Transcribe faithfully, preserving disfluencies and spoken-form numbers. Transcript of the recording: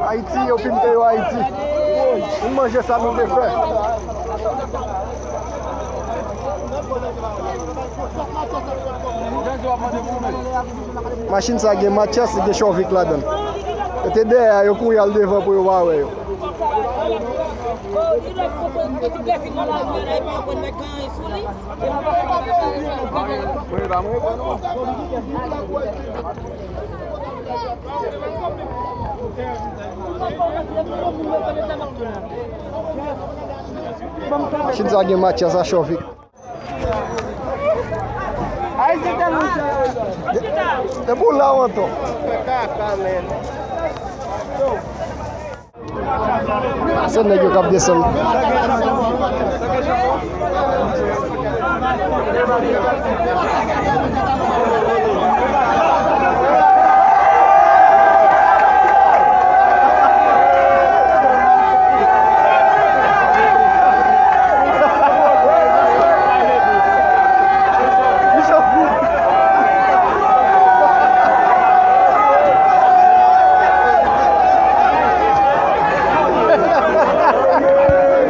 Ayiti, yo pimpe yo Ayiti. Nou manje sa nou te fè. Machin sa gen Matyas, gen Chòvik ladan l. Yo te dèyè a, yo kouri al devan pou yo pa wè yo. Machin sa gen Matyas a Chòvik. Depi w la w antan. Se nèg yo k ap desann.